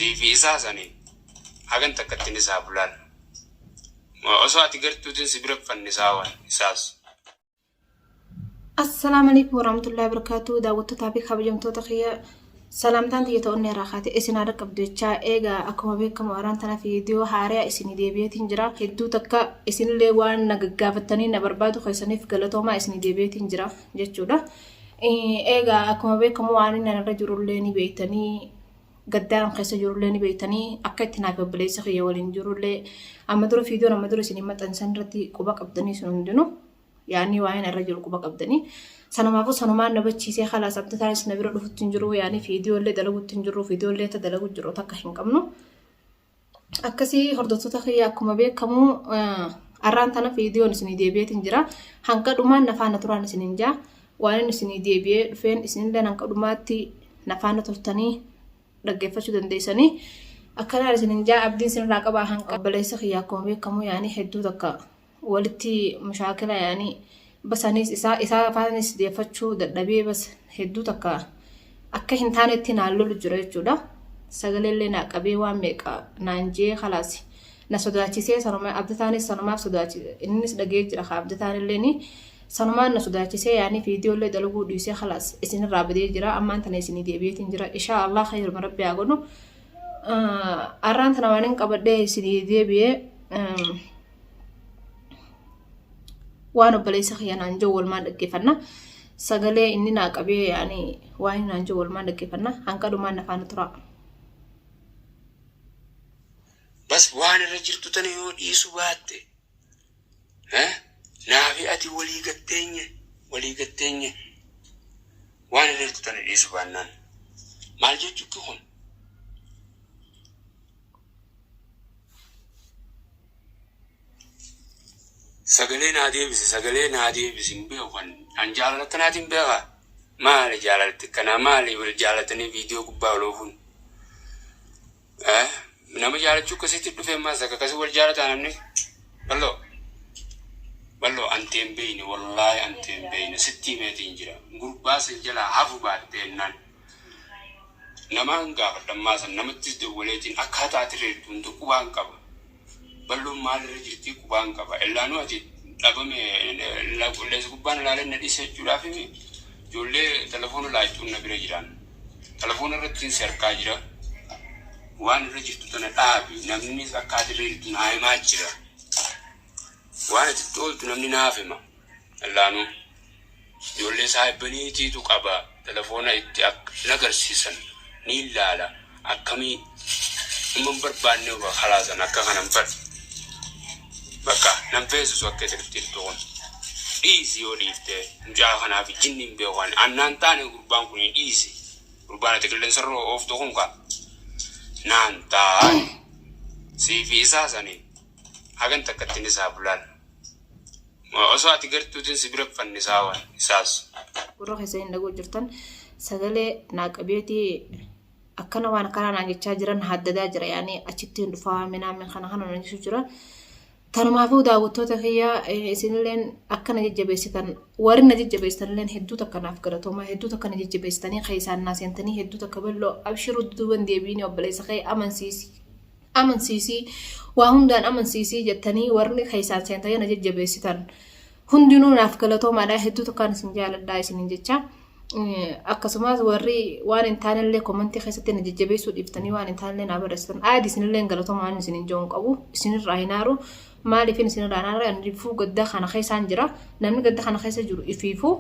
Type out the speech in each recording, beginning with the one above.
Sii fi isaa sani hagan takkattin isaa bulaal. Osoo ati gartuutin si bira fannisaa wan isaas. Assalaamu alaikum warahmatullahi wabarakatuh. Daawwattootaa fi kabajamtoota kiyya, salaamtaan tiyya ta'uun irraa kaate isin haadha qabdu jechaa, eegaa akkuma beekamu araan tana viidiyoo haaraa isinii deebi'eetiin jira. Hedduu takka isinillee waan na gaggaafattanii na barbaadu keessaniif galatoomaa, isinii deebi'eetiin jira jechuudha. Eegaa akkuma beekamu waan inni irra jirullee ni beektanii, gaddaan keessa jirullee ni beektanii, akka itti naaf obboleessa kiyya waliin jirullee amma dura viidiyoon amma dura isinii maxxansan irratti quba qabdanii isin hundinuu. Yaani waa'een irra jiru quba qabdanii. Sanumaafuu sanumaan na bachiisee kalaas abdataanis na bira dhufutti hin jiru, yaani viidiyoollee dalagutti hin jiru, viidiyoollee ta dalagu jiru takka hin qabnu. Akkasii hordoftoota kiyya, akkuma beekamu arraan tana viidiyoon isinii deebi'eetiin jira. Hanga dhumaan na faana turaan isiniin jaa. Waan inni isinii deebi'ee dhufeen isinillee hanga dhumaatti na faana turtanii dhaggeeffachuu dandeessanii. Akkanaan isiniin jaa, abdiin isinirraa qabaa. Hanga obboleessa kiyya akkuma beekamu yaani hedduu takka walitti mushaakila, yaani basanis isaa isaa afaanis deeffachuu dadhabee, bas hedduu takka akka hin taanetti naan lolu jira jechuudha. Sagaleellee naa qabee, waan meeqa naan jee, kalaas na sodaachisee. Sanuma abdataanis sanumaaf sodaachise, innis dhagee jira kaa abdataan illee sanumaan na sodaachisee, yaani viidiyoollee dalaguu dhiisee, kalaas isinirraa badee jira. Ammaan tana isinii deebi'eetiin jira. Inshaa Allah khayruma rabbi haa godhu. Arraan tana waan hin qabadhee isinii deebi'ee waan obboleessa kiyya naan jiru walumaan dhaggeeffanna. Sagalee inni naa qabee, yaani waan inni naan jiru walumaan dhaggeeffanna. Hanga dhumaan na faana tura. Bas waan irra jirtu tana yoo dhiisu baatte, naafi ati walii gatteenye, walii gatteenye, waan irra jirtu tana dhiisu baannaan maal jechuutti kun? Sagalee naa deebisi, sagalee naa deebisi. Hin beeku kan an jaalala akkanaatiin beekaa. Maali jaalalti akkanaa? Maali wal jaalatanii viidiyoo gubbaa ol oofuun? Nama jaalachuu akkasitti dhufe ammaas akka akkasii wal jaalataa namni? Bal'oo, bal'oo, antee hin beeyne, wallaahi antee hin beeyne. Sitti himeetiin jira. Gurbaa san jalaa hafu baatteennaan namaan gaafadha ammaa san namattis dawwaleetiin akkaataa ati irra jirtu hunda qubaan qaba. Bal'oon maal irra jirtii qubaan qaba. Illaanuu ati dhabame qilleensa gubbaan ilaalee na dhiise jechuudhaaf ijoollee telefoona laayituun na bira jiran. Telefoona irratti si harkaa jira. Waan irra jirtu tana dhaabi. Namnis akka ati irra jirtu naa himaa jira. Waan ati itti ooltu namni naaf hima. Illaanuu ijoollee saahibbaniitiitu qaba. Telefoona itti akka nagarsiisan ni ilaala. Akkamii dhimma hin barbaanne uba kalaasan akka kana hin fedhu. Bakka nan feesisu akka isin itti jirtu kun. Dhiisi, yoo dhiifte mucaa kanaaf jinni hin beeku ani. Annaan taane gurbaan kun dhiisi. Gurbaan ati qilleensarra ooftu kun ka naan taane. Sii fi isaa sani hagan takkattin isaa bulaal. Osoo ati gartuutin si bira fannisaa wan isaas. Gurra keessa hin dhaguu jirtan, sagalee naa qabeetii akkana waan akkanaa naan jechaa jiran, haddadaa jira, yaani achitti hin dhufaa minaamin kana kana naan jechuu jira. Tanumaafuu daawwattoota kiyya, isinilleen akka na jajjabeessitan, warri na jajjabeessitanilleen hedduu takka naaf galatoomaa. Hedduu takka na jajjabeessitanii keessaan naa seentanii, hedduu takka bal'oo abshiruu duuban deebiini, obboleessa kee amansiisi. Amansiisii, waa hundaan amansiisii jettanii warri keessaan seentanii na jajjabeessitan hundinuu naaf galatoomaadha. Hedduu tokkaan isin jaaladha isinin jecha. Akkasumas warri waan hin taanellee komantii keessatti na jajjabeessuu dhiiftanii waan hin taanellee naa barreessitan, aadi isinillee galatoomaa. Waan isinin jiru hin qabu, isinirraa hin aaru. Maaliifin isinirraa hin aarre? Ani ifuu gadda kana keessaan jira. Namni gadda kana keessa jiru ifiifuu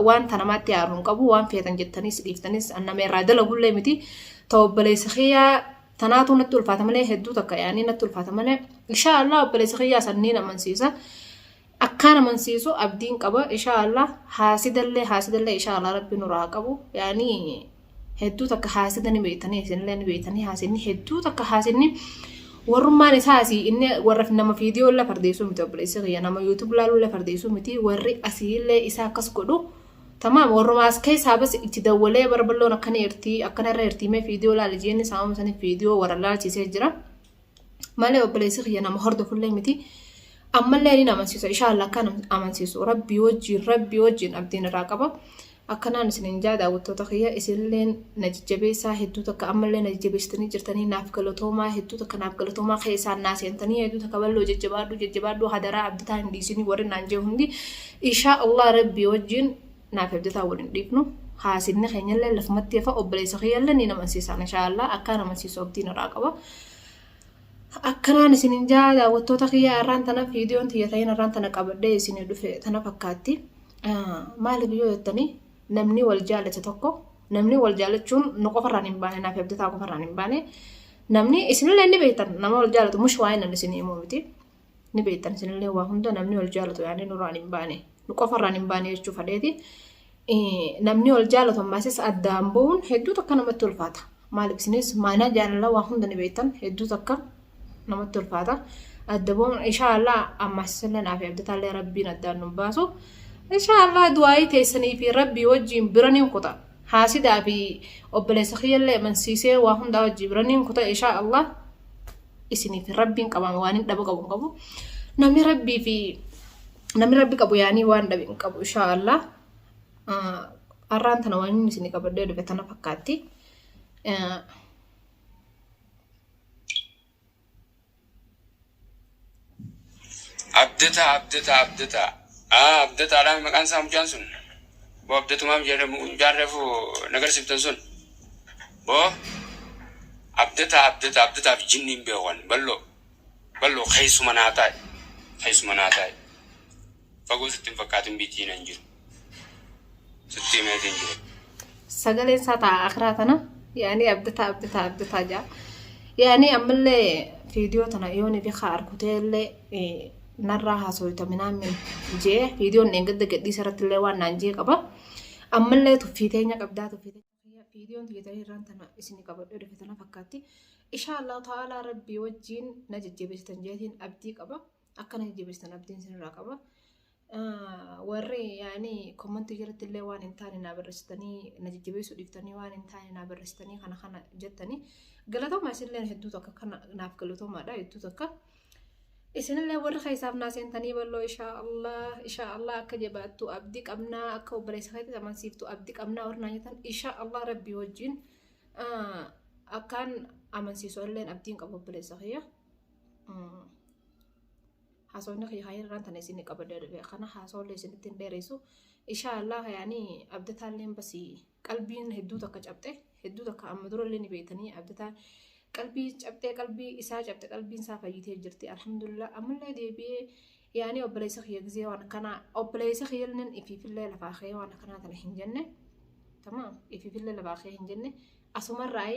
wanta namaatti aaru hin qabu. Waan feetan jettaniis dhiiftanis nama irraa dalagullee miti. Ta'u obboleessa kiyyaa tanaatu natti ulfaata malee, hedduu takka yaanii natti ulfaata malee, inshaa Allah obboleessa kiyyaa sanniin amansiisa. Akkaan amansiisu abdiin qaba inshaa Allah. Haasidallee, haasidallee inshaa Allah rabbi nurraa haa qabu. Yaanii hedduu takka haasida ni beektanii, isinillee ni beektanii, haasidni hedduu takka, haasidni warrummaan isaa asii inni warra nama viidiyoo illee fardeessuu miti, obboleessi kiyya nama YouTube laaluu illee fardeessuu miti. Warri asiillee isaa akkas godhu tamaam, warruma as keessaa bas itti dawwalee barballoon akkana irtii, akkana irra irtii, mee viidiyoo laali jeenni saamuma saniif viidiyoo warra laalchisee jira malee obboleessi kiyya nama hordofullee miti. Ammallee ni amansiisa inshaa Allah. Akkaan amansiisu rabbii wajjin, rabbii wajjin abdiin irraa qaba. Akkanaan isinin jaa daawwattoota kiyya, isinilleen na jajjabeessaa hedduu takka, ammallee na jajjabeessitanii jirtanii, naaf galatoomaa, hedduu takka naaf galatoomaa. Keessaan naa seentanii hedduu takka bal'oo jajjabaadhu jajjabaadhu hadaraa abdataa hin dhiisinii warri naan jee hundi, inshaa Allah rabbii wajjin naaf abdataa waliin dhiifnu. Haasinni keenyallee lafumatti hafa, obboleessa kiyyallee ni namansiisaan, inshaa Allah akkaan amansiisu abdiin irraa qaba. Akkanaan isinin jaa daawwattoota kiyya, har'aan tana viidiyoon tiyya ta'in har'aan tana qabadhee isinii dhufe tana fakkaatti. Maaliif yoo jettanii, namni wal jaalate tokko, namni wal jaalachuun nu qofarraan hin baane, naaf abdataa qofarraan hin baane, namni isinillee ni beektan, nama wal jaalatu mush waa'ee namni isinii himuu miti, ni beektan isinillee waa hunda. Namni wal jaalatu yaani nurraan hin baane, nu qofarraan hin baane jechuu fadheeti. Namni wal jaalatu ammaasis addaan ba'uun hedduu takka namatti ulfaata. Maaliif isinis maanaa jaalala waa hunda ni beektan, hedduu takka namatti ulfaata. Adda ba'uun, inshaallah ammas illee naaf abdataallee rabbiin addaan nu baasu. Inshaallah du'aayii teessanii fi rabbii wajjin bira ni kuta. Haasidaa fi obboleessa kiyyallee amansiisee waa hundaa wajjin bira ni kuta, inshaallah. Isiniif rabbiin qabama, waan hin dhaba qabu hin qabu. Namni rabbii fi namni rabbi qabu yaanii waan dhabe hin qabu, inshaallah. Har'aan tana waan inni isinii qabadhee dhufe tana fakkaatti. Abdataa, Abdataa, Abdataa. Aa, Abdataadhaan maqaan isaa mucaan sun. Boo, Abdatumaaf jedhamu jaarreefu nagarsiiftan sun. Boo, Abdataa, Abdataa, Abdataaf jinniin beekan bal'oo. Bal'oo, keessuma naa taa'e. Keessuma naa taa'e. Fagoo sitti hin fakkaatin, biitiin hin jiru. Sitti himeetiin jiru. Sagaleen isaa ta'a akiraa tana yaani abdataa abdataa abdataa jaa. Yaani ammallee viidiyoo tana yooni bika arkutee illee narraa haasoyta minaamin jee, viidiyoon dheengadda gadhiisa irratti illee waan naan jee qaba. Ammallee tuffii teenya qabdaa, tuffii teenya. Viidiyoon tiyya irraan tana isin qabadhee dhufe tana fakkaatti. Inshaa Allah ta'ala rabbii wajjin na jajjabeessitan jeetiin abdii qaba. Akka na jajjabeessitan abdiin isinirraa qaba. Warri yaani commentii jalatti illee waan hin taane naa barreessitanii, na jajjabeessuu dhiiftanii waan hin taane naa barreessitanii kana kana jettanii, galatooma isinillee hedduu takka kana naaf galatoomaadha hedduu takka. Isinillee warri keessaaf naa seentanii bal'oo, inshaa Allah, inshaa Allah akka jabaattu abdii qabnaa, akka obboleessa keetti amansiiftu abdii qabnaa warri naa jettan, inshaa Allah rabbii wajjin akkaan amansiisu illeen abdiin qabu obboleessa kiyya. Haasawni kiyya kan irraan tana isin qabadee dhufe kana, haasawallee isinitti hin dheeressu. Inshaa Allah yaani abdataalleen basii qalbiin hedduu takka cabxe, hedduu takka amma durallee ni beektanii, abdataa qalbii cabxee, qalbii isaa cabxe, qalbiin isaa fayyitee jirti, alhamdulillah. Ammallee deebi'ee yaani obboleessa kiyya gizee waan akkanaa, obboleessa kiyyalleen ifiifillee lafaa ka'ee waan akkanaa tana hin jenne, tamaam, ifiifillee lafaa ka'ee hin jenne, asumarraa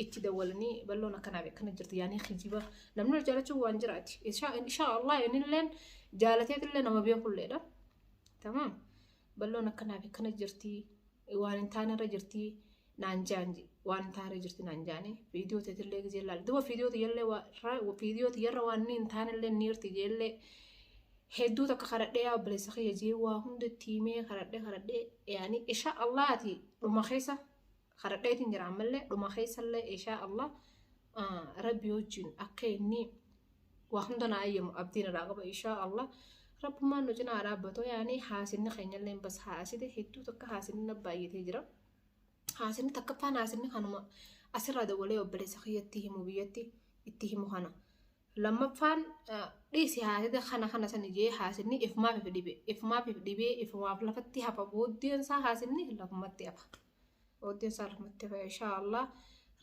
itti dawwalanii bal'oon akkanaaf akkana jirti yaanii kijiba. Namni wal jaalachuun waan jiraati, inshaa Allah innilleen jaalateetillee nama beekulleedha, tamaam. Bal'oon akkanaaf akkana jirti, waan hin taanerra jirti naan jaan, waan hin taanerra jirti naan jaani. Viidiyoo teetillee gizee laal duba, viidiyoo tiyyallee, viidiyoo tiyyarra waan inni hin taanellee ni jirti jeellee hedduu takka kadhadhee, yaa obboleessa kiyya jee waa hunda itti himee kadhadhee kadhadhee, yaani inshaa Allaati dhuma keessa kadhadheetiin jira. Ammallee dhuma keessallee inshaa Allah rabbi wajjin akka inni waa hunda naa ayyamu abdiin irraa qaba, inshaa Allah rabbummaan nu cinaa dhaabbatu. Yaani haasinni keenyallee bas haaside hedduu takka haasinni na baay'atee jira. Haasinni takkaffaan haasinni kanuma asirraa dawwalee obboleessa kiyyatti himu, biyyatti itti himu kana. Lammaffaan dhiisi haasida kana kana sani jee, haasinni ifumaaf if dhibe, ifumaaf if dhibee, ifumaaf lafatti hafa. Booddeen isaa haasinni lafumatti hafa. Booddeen isaa lafumatti hafa, inshaa Allah.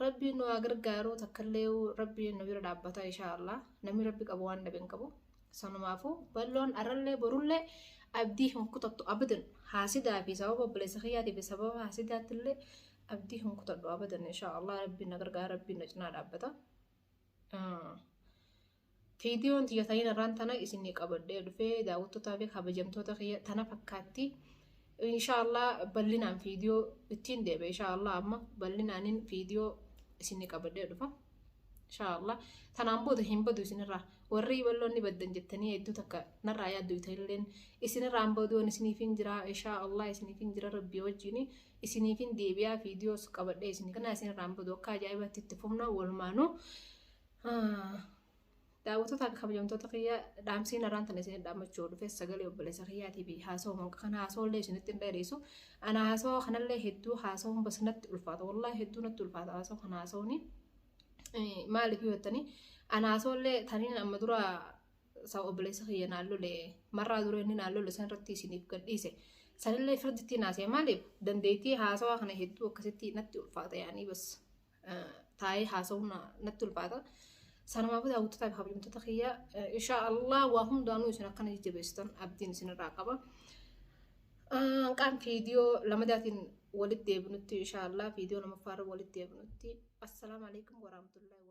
Rabbiin nu haa gargaaru, takkallee rabbiin nu bira dhaabbata, inshaa Allah. Namni rabbi qabu waan dhabe hin qabu. Sanumaafuu bal'oon arrallee borullee abdii hin kutattu abadan. Haasidaa fi sababa obboleessa kiyyaatii fi sababa haasidaattillee abdii hin kutadhu abadan, inshaa Allah rabbiin na gargaara, rabbiin na cinaa dhaabbata. Viidiyoon tiyya ta'in irraan tana isinii qabadhee dhufee daawwattootaa fi kabajamtoota kiyya tana fakkaatti. Inshaallah bal'inaan viidiyoo ittiin deebi'a. Inshaallah amma bal'inaanin viidiyoo isinii qabadhee dhufa. Inshaallah tanaan booda hin badu isinirraa. Warri bal'oonni baddan jettanii hedduu takka narraa yaaddu ta'illeen isinirraa hin baduun, isiniif hin jira. Inshaallah isiniif hin jira, rabbii wajjin isiniif hin deebi'a, viidiyoos qabadhee isinii kana isinirraa hin badu, akka ajaa'ibaatti itti fufna walumaanuu. Daawwattoota fi kabajamtoota kiyya, dhaamsiin har'aan tana isin dhaammachuu dhufe sagalee obboleessa kiyyaatii fi haasawaa kana haasawallee isinitti hin dheeressu. Ana haasawaa kanallee hedduu haasawuun bas natti ulfaata. Wallaahi hedduu natti ulfaata haasawaa kana haasawuuni. Maaliif yoo jettanii, ana haasawallee taniin amma dura sa obboleessa kiyya naan lole, marraa dura inni naan lole san irratti isiniif gadhiise. Sanillee firditti naasee, maaliif dandeettii haasawaa kana hedduu akkasitti natti ulfaata, yaanii bas taa'ee haasawuun natti ulfaata. Sanumaaf daawwattoota fi kabajamtoota kiyya, insha Allah waa hundaanuu isin akkana jajjabeessitan abdiin isinirraa qaba. Qaam viidiyoo lamadaatiin walitti deebinutti, insha Allah viidiyoo lamaffaarra walitti deebinutti, assalaamu alaikum warahmatullahi.